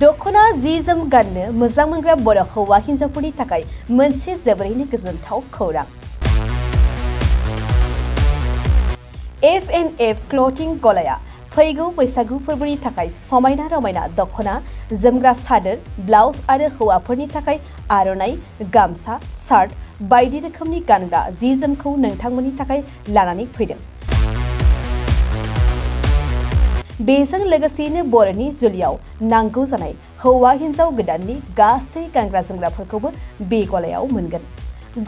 दख'ना जि जोम गाननो मोजां मोनग्रा बर' हौवा हिन्जावफोरनि थाखाय मोनसे जोबोरैनो गोजोनथाव खौरां। F&F क्लथिं गलाया फैगौ बैसागु फोरबोनि थाखाय समायना रमायना दख'ना, जोमग्रा सादोर, ब्लाउज आरो हौवाफोरनि थाखाय आर'नाइ, गामसा, शार्ट बायदि रोखोमनि गानग्रा जि जोमखौ नोंथांमोननि थाखाय लानानै फैदों। बेजों लोगोसेनो बर'नि जुलियाव नांगौ जानाय हौवा हिन्जाव गोदाननि गासै गानग्रा जोमग्राफोरखौबो बे गलायाव मोनगोन।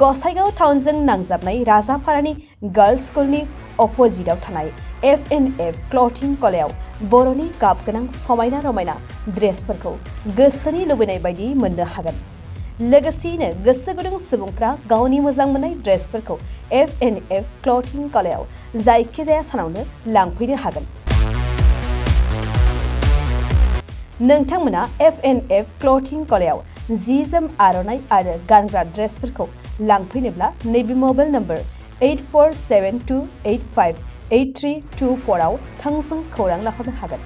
गसाइगाव टाउनजों नांजाबनाय राजापारानि गार्लस स्कुलनि अपोजिटआव थानाय F&F क्लथिं गलायाव बर'नि गाब गोनां समायना रमायना ड्रेसफोरखौ गोसोनि लुबैनाय बायदि मोननो हागोन। लोगोसेयैनो गोसो गुदुं सुबुंफ्रा गावनि मोजां मोननाय ड्रेसफोरखौ F&F क्लथिं गलायाव जायखिजाया सानावनो लांफैनो हागोन। नोंथांमोना F&F क्लथिं गलायाव जि जोम आर'नाइ आरो गानग्रा ड्रेसफोरखौ लांफैनोब्ला नैबे मबाइल नम्बर 8472858324 आव थोंजों खौरां लाहरनो हागोन।